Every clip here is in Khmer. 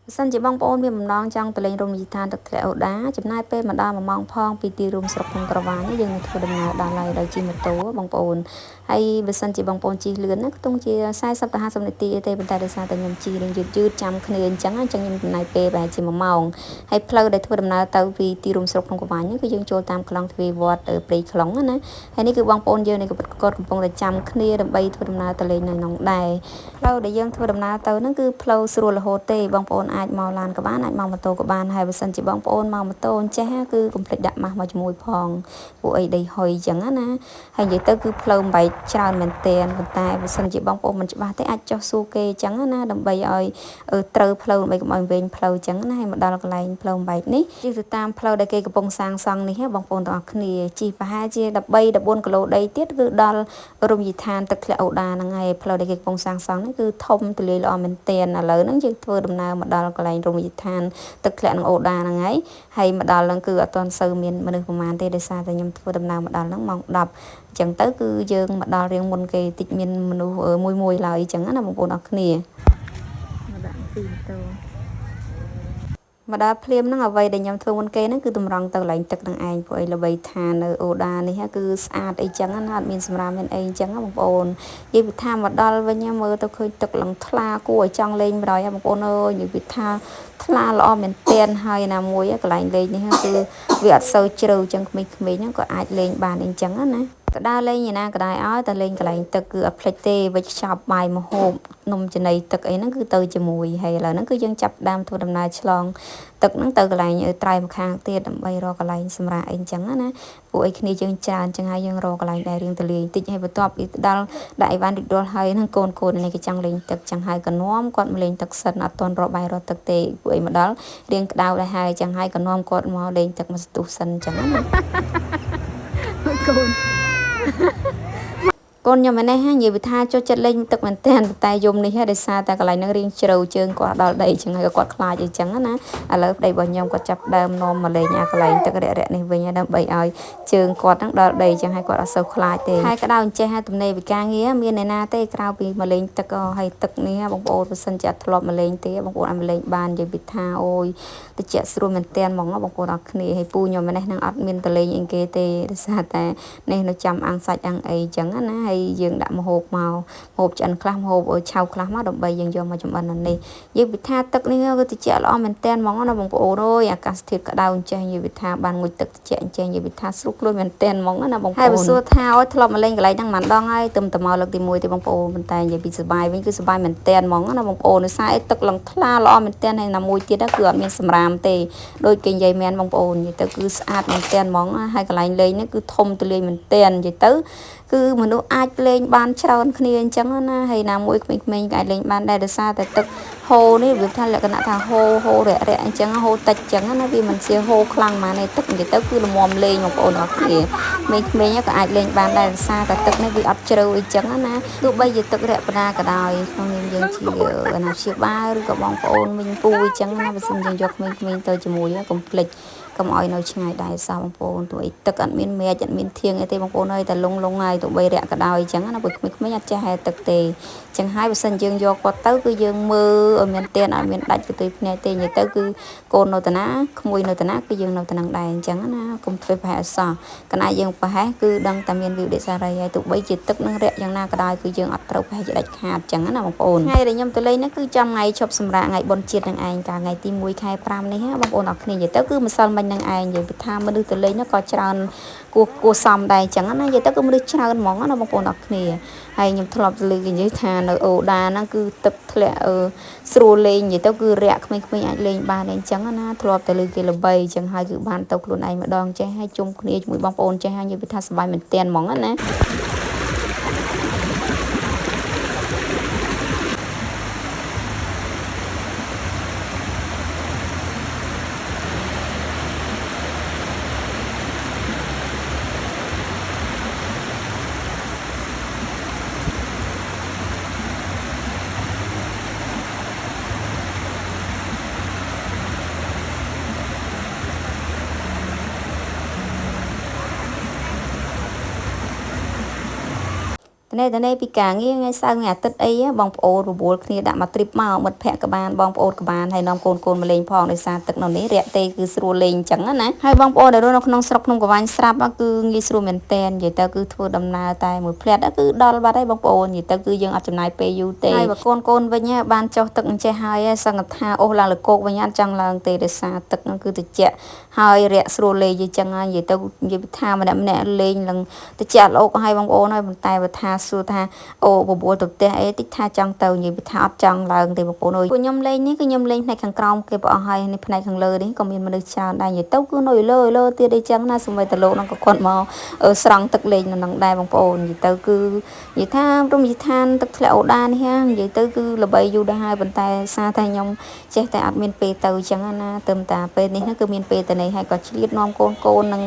បើសិនជាបងប្អូនមានបំណងចង់ទៅលេងរមណីយដ្ឋានទឹកធ្លាក់អូដាចំណាយពេលមិនដល់1ម៉ោងផងពីទីរួមស្រុកភ្នំក្រវាញយើងនឹងធ្វើដំណើរដល់ហើយដោយជិះម៉ូតូបងប្អូនហើយបើសិនជាបងប្អូនជិះលឿនណាខ្ទង់ជា40ទៅ50នាទីទេប៉ុន្តែដោយសារតែខ្ញុំជិះរៀងយឺតយឺតចាំគ្នាអញ្ចឹងខ្ញុំចំណាយពេលប្រហែលជា1ម៉ោងហើយផ្លូវដែលធ្វើដំណើរទៅពីទីរួមស្រុកភ្នំក្រវាញគឺយើងចូលតាមក្លងទ្វារវត្តព្រៃខ្លុងណាហើយនេះគឺបងប្អូនយើងនេះគាត់កំពុងតែចាំគ្នាដើម្បីធ្វើដំណើរទៅលេងនៅក្នុងដែរផ្លូវដែលយើងធ្វើដំណើរទៅហ្នឹងគឺផ្លូវស្រួលរហូតទេបងប្អូនអាចមកឡានក៏បានអាចមកម៉ូតូក៏បានហើយបើសិនជាបងប្អូនមកម៉ូតូអញ្ចេះគឺកុំភ្លេចដាក់ម៉ាស់មកជាមួយផងពួកអីដីហុយអញ្ចឹងណាហើយនិយាយទៅគឺផ្លូវបំបែកច្រើនមែនទែនប៉ុន្តែបើសិនជាបងប្អូនមិនច្បាស់ទេអាចចុះសួរគេអញ្ចឹងណាដើម្បីឲ្យត្រូវផ្លូវដើម្បីកុំឲ្យវែងផ្លូវអញ្ចឹងណាហើយមកដល់កន្លែងផ្លូវបំបែកនេះជិះទៅតាមផ្លូវដែលគេកំពុងសាងសង់នេះបងប្អូនទាំងអស់គ្នាជិះប្រហែលជា13 14គីឡូដីទៀតគឺដល់រមណីយដ្ឋានទឹកធ្លាក់អូដាហ្នឹងហើយផ្លូវដែលគេកំពុងសាងសង់នេះគឺធំទូលាយល្អមែនទែនឥឡូវហ្នឹងយើងធ្វើដំណើរមកដល់កន្លែងរមណីយដ្ឋានទឹកធ្លាក់នឹងអូដាហ្នឹងហើយហើយមកដល់ហ្នឹងគឺអត់ទាន់សូវមានមនុស្សប្រហែលទេដោយសារតែខ្ញុំធ្វើដំណើរមកដល់ហ្នឹងម៉ោង10អញ្ចឹងទៅគឺយើងមកដល់រៀងមុនគេតិចមានមនុស្សមួយៗឡើយអញ្ចឹងណាបងប្អូនអរគ្នាមកដាក់ពីម៉ូតូមកដល់ភ្លាមហ្នឹងអ្វីដែលខ្ញុំធ្វើមុនគេហ្នឹងគឺតម្រង់ទៅកន្លែងទឹកនឹងឯងព្រោះអីល្បីថានៅអូដានេះគឺស្អាតអីចឹងណាអត់មានសម្រាមមានអីចឹងបងប្អូននិយាយពីថាមកដល់វិញមើលទៅឃើញទឹកឡើងថ្លាគួរឲ្យចង់លេងបណ្ដោយបងប្អូនអើយនិយាយពីថាថ្លាល្អមែនទែនហើយណាមួយកន្លែងលេងនេះគឺវាអត់សូវជ្រៅចឹងក្មេងៗហ្នឹងក៏អាចលេងបានអីចឹងណាទៅដើរលេងឯណាក៏ដោយឲ្យតែលេងកន្លែងទឹកគឺអត់ភ្លេចទេវិចខ្ចប់បាយម្ហូបនំចំណីទឹកអីហ្នឹងគឺទៅជាមួយហើយឥឡូវហ្នឹងគឺយើងចាប់ដើមធ្វើដំណើរឆ្លងទឹកហ្នឹងទៅកន្លែងត្រៃម្ខាងទៀតដើម្បីរកកន្លែងសម្រាកអីចឹងណាពួកអីគ្នាយើងច្រើនចឹងហើយយើងរកកន្លែងដែលរៀងទលាយតិចហើយបន្ទាប់ពីដល់ដាក់អីវ៉ាន់រីកដុលហើយហ្នឹងកូននេះគេចង់លេងទឹកចឹងហើយក៏នាំគាត់មកលេងទឹកសិនអត់ទាន់រកបាយរកទឹកទេពួកអីមកដល់រៀងក្តៅដែរហើយចឹងហើយក៏នាំគាត់មកលេងទឹកមកស្ទុះសិនចឹងណាកូនកូនខ្ញុំឯនេះនិយាយពីថាចូលចិត្តលេងទឹកមែនទែនតែយំនេះដោយសារតែកន្លែងហ្នឹងរៀងជ្រៅជើងគាត់ដល់ដីចឹងហើយគាត់ខ្លាចអីចឹងណាឥឡូវប្តីរបស់ខ្ញុំគាត់ចាប់ដើមនាំមកលេងអាកន្លែងទឹករយៈនេះវិញដើម្បីឲ្យជើងគាត់ហ្នឹងដល់ដីចឹងហើយគាត់អត់សូវខ្លាចទេហើយក្តៅអញ្ចេះហើយទំនេរពីការងារមានអ្នកណាទេក្រៅពីមកលេងទឹកហើយទឹកនេះបងប្អូនបើសិនជាអត់ធ្លាប់មកលេងទេបងប្អូនអាចមកលេងបាននិយាយពីថាអូយតិចស្រួលមែនទែនហ្មងបងប្អូនអរគ្នាហើយពូខ្ញុំនេះនឹងអត់មានទៅលេងអីគេទេដោយសារតែនេះនៅចាំអាំងសាច់អាំងអីចឹងណាហើយយើងដាក់ម្ហូបមកម្ហូបឆ្អិនខ្លះម្ហូបឆៅខ្លះមកដើម្បីយើងយកមកចម្អិននៅនេះនិយាយពីថាទឹកនេះគឺត្រជាក់ល្អមែនទែនហ្មងណាបងប្អូនអើយអាកាសធាតុក្តៅអញ្ចេះនិយាយពីថាបានងុយទឹកត្រជាក់អញ្ចេះនិយាយពីថាស្រួលខ្លួនមែនទែនហ្មងណាបងប្អូនហើយបើសួរថាអូយធ្លាប់មកលេងកន្លែងហ្នឹងម្ដងហើយទឹមតែមកលើកទី1ទេបងប្អូនប៉ុន្តែនិយាយពីសប្បាយវិញគឺសប្បាយមែនទែនហ្មងណាបងប្អូនដោយសារអីទឹកឡើងថ្លាល្អមែនទែនហើយណាមួយទៀតគឺអត់មានសម្រាមទេដូចគេនិយាយមែនបងប្អូននិយាយទៅគឺស្អាតមែនទែនហ្មងហើយកន្លែងលេងនេះគឺធំទូលាយមែនទែននិយាយទៅគឺមនុស្សអាចលេងបានច្រើនគ្នាអញ្ចឹងណាហើយណាមួយក្មេងៗក៏អាចលេងបានដែរដោយសារតែទឹកហូរនេះវាថាលក្ខណៈថាហូរហូររាក់រាក់អញ្ចឹងហូរតិចអញ្ចឹងណាវាមិនជាហូរខ្លាំងហ្មងទេទឹកនិយាយទៅគឺល្មមលេងបងប្អូនអរគ្នាក្មេងៗក៏អាចលេងបានដែរដោយសារតែទឹកនេះវាអត់ជ្រៅអីចឹងណាទោះបីជាទឹករៈបណ្ណាក៏ដោយក្នុងនាមយើងជាអាណាព្យាបាលឬក៏បងប្អូនមីងពូអញ្ចឹងណាបើសិនយើងយកក្មេងៗទៅជាមួយកុំភ្លេចកុំឲ្យនៅឆ្ងាយដែរសោះបងប្អូនទោះអីទឹកអត់មានមែកអត់មានធៀងអីទេបងប្អូនអើយតែលងលងហើយទោះបីរាក់ក៏ដោយអញ្ចឹងណាព្រោះក្មេងៗអត់ចេះហែទឹកទេអញ្ចឹងហើយបើសិនយើងយកគាត់ទៅគឺយើងមើលឲ្យមានទៀនឲ្យមានដាច់កន្ទុយភ្នែកទេនិយាយទៅគឺកូននៅតាណាក្មួយនៅតាណាគឺយើងនៅតានឹងដែរអញ្ចឹងណាកុំធ្វើប្រហែលអសោះកណែយើងប្រហែលគឺដឹងតែមានវិបត្តិសារីហើយទោះបីជាទឹកនឹងរាក់យ៉ាងណាក៏ដោយគឺយើងអត់ត្រូវប្រហែលជាដាច់ខាតអញ្ចឹងណាបងប្អូនថ្ងៃដែលខ្ញុំទៅលេងហ្នឹងគឺចាំថ្ងៃឈប់សម្រាកថ្ងៃបុណ្យជាតិនឹងឯងកាលថ្ងៃទី1ខែ5នេះបងប្អូនអរគ្នានិយាយទៅគឺម្សិលមិញនឹងឯងនិយាយពីថាមនុស្សទៅលេងនោះក៏ច្រើនគួសមដែរអញ្ចឹងណានិយាយទៅគឺមនុស្សច្រើនហ្មងណាបងប្អូនអរគ្នាហើយខ្ញុំធ្លាប់លើកនិយាយថានៅអូដាហ្នឹងគឺទឹកធ្លាក់ស្រួលលេងនិយាយទៅគឺរាក់ក្មេងៗអាចលេងបានអញ្ចឹងណាធ្លាប់តែលើគេល្បីអញ្ចឹងហើយគឺបានទៅខ្លួនឯងម្ដងចេះហើយជុំគ្នាជាមួយបងប្អូនចេះហើយនិយាយពីថាសប្បាយមែនទែនហ្មងណា នេះតែនេះពីការងារថ្ងៃសៅរ៍ថ្ងៃអាទិត្យអីបងប្អូនបបួលគ្នាដាក់មក trip មកមិត្តភ័ក្តិក៏បានបងប្អូនក៏បានហើយនាំកូនកូនមកលេងផងដោយសារទឹកនៅនេះរាក់ទេគឺស្រួលលេងអញ្ចឹងណាហើយបងប្អូនដែលរស់នៅក្នុងស្រុកភ្នំក្រវាញស្រាប់គឺងាយស្រួលមែនតែននិយាយទៅគឺធ្វើដំណើរតែមួយភ្លែតគឺដល់បាត់ហើយបងប្អូននិយាយទៅគឺយើងអត់ចំណាយពេលយូរទេហើយបើកូនកូនវិញបានចុះទឹកអញ្ចេះហើយសង្កថាអូសឡើងលើគោកវិញអត់ចង់ឡើងទេដោយសារទឹកហ្នឹងគឺត្រជាក់ហើយរាក់ស្រួលលេងអញ្ចឹងហើយនិយាយទៅនិយាយថាម្នាក់ម្នាក់លេងឡើងត្រជាក់លោកឲ្យបងប្អូនហើយប៉ុន្តែបើថាសួរថាអូបបួលទៅផ្ទះអីតិចថាចង់ទៅនិយាយថាអត់ចង់ឡើងទេបងប្អូនអើយពួកខ្ញុំលេងនេះគឺខ្ញុំលេងផ្នែកខាងក្រោមគេប្រអស់ហើយនេះផ្នែកខាងលើនេះក៏មានមនុស្សច្រើនដែរនិយាយទៅគឺនៅលើលើទៀតអីចឹងណាសូម្បីតែលោកហ្នឹងក៏គាត់មកស្រង់ទឹកលេងនៅនឹងដែរបងប្អូននិយាយទៅគឺនិយាយថារមណីយដ្ឋានទឹកធ្លាក់អូដានេះនិយាយទៅគឺល្បីយូរដែរហើយប៉ុន្តែសារតែខ្ញុំចេះតែអត់មានពេលទៅចឹងណាទៅតាពេលនេះគឺមានពេលទៅនេះហើយក៏ឆ្លៀតនាំកូនកូននឹង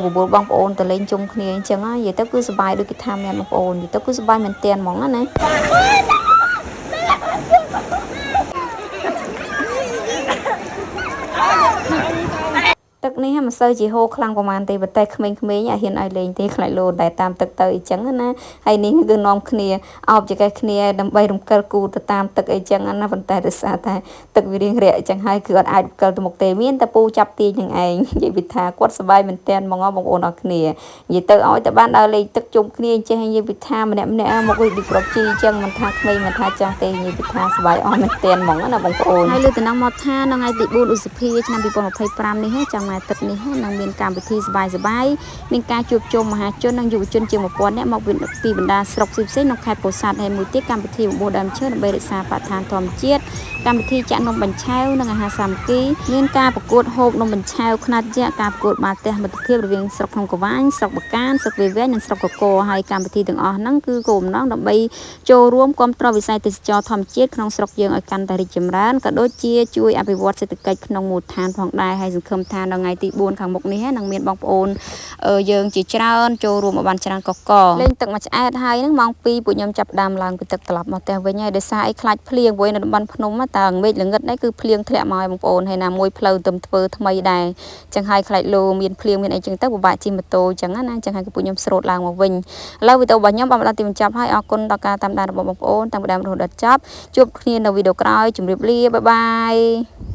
បបួលបងប្អូនទៅលេងជុំគ្នាអញ្ចឹងនិយាយទៅគឺសប្បាយដូចគេថាមែនបងប្អូននិយាយទៅគឺសប្បាយមែនទែនហ្មងណាទឹកនេះមិនសូវជាហូរខ្លាំងប្រហែលទេប៉ុន្តែក្មេងៗអត់ហ៊ានឲ្យលេងទេខ្លាចលោតែតាមទឹកទៅអីចឹងណាហើយនេះគឺនាំគ្នាអោបចង្កេះគ្នាដើម្បីរំកិលគូទៅតាមទឹកអីចឹងណាប៉ុន្តែដោយសារតែទឹកវារៀងរាក់អញ្ចឹងហើយគឺអត់អាចរំកិលទៅមុខទេមានតែពូចាប់ទាញនឹងឯងនិយាយពីថាគាត់សប្បាយមែនទែនហ្មងបងប្អូនអរគ្នានិយាយទៅឲ្យតែបានដើរលេងទឹកជុំគ្នាអញ្ចឹងនិយាយពីថាម្នាក់ម្នាក់មកដូចប្របជីអញ្ចឹងមិនថាក្មេងមិនថាចាស់ទេនិយាយពីថាសប្បាយអស់មែនទែនហ្មងណាបងប្អូនហើយលើកតំណមកថានៅថ្ងៃទី4ឧសភាឆ្នាំ2025នេះចាំថ្ងៃអាទិត្យនេះនឹងមានកម្មវិធីសប្បាយសប្បាយមានការជួបជុំមហាជននិងយុវជនជាង1000នាក់មកពីបណ្ដាស្រុកផ្សេងៗក្នុងខេត្តពោធិ៍សាត់ហើយមួយទៀតកម្មវិធីបំពោះដើមឈើដើម្បីរក្សាបរិស្ថានធម្មជាតិកម្មវិធីចាក់នំបញ្ឆេវនិងអាហារសាមគ្គីមានការប្រកួតហូបនំបញ្ឆេវខ្នាតយក្សការប្រកួតបាល់ទះមិត្តភាពរវាងស្រុកភ្នំក្រវាញស្រុកបាកានស្រុកវាលវែងនិងស្រុកកកហើយកម្មវិធីទាំងអស់ហ្នឹងគឺគោលបំណងដើម្បីចូលរួមគាំទ្រវិស័យទេសចរធម្មជាតិក្នុងស្រុកយើងឲ្យកាន់តែរីកចម្រើនក៏ដូចជាជួយអភិវឌ្ឍសេដ្ឋកិច្ចក្នុងមូលដ្ឋានផងដែរហើយសង្ឃឹមថានៅថ្ងៃទី4ខាងមុខនេះនឹងមានបងប្អូនយើងជាច្រើនចូលរួមឲ្យបានច្រើនកកលេងទឹកមួយឆ្អែតហើយហ្នឹងម៉ោង2ពួកខ្ញុំចាប់ដើមឡើងពីទឹកត្រឡប់មកផ្ទះវិញហើយដោយសារអីខ្លាចភ្លៀងព្រោះនៅតំបន់ភ្នំតើមេឃល្ងឹតនេះគឺភ្លៀងធ្លាក់មកឲ្យបងប្អូនហើយណាមួយផ្លូវទៅធ្វើថ្មីដែរចឹងហើយខ្លាចលោមានភ្លៀងមានអីចឹងទៅពិបាកជិះម៉ូតូចឹងណាចឹងហើយគឺពួកខ្ញុំស្រូតឡើងមកវិញឥឡូវវីដេអូរបស់ខ្ញុំបានមកដល់ទីបញ្ចប់ហើយអរគុណដល់ការតាមដានរបស់បងប្អូនតាំងពីដើមរហូតដល់ចប់ជួបគ្នានៅវីដេអូក្រោយជម្រាបលាបាយបាយ។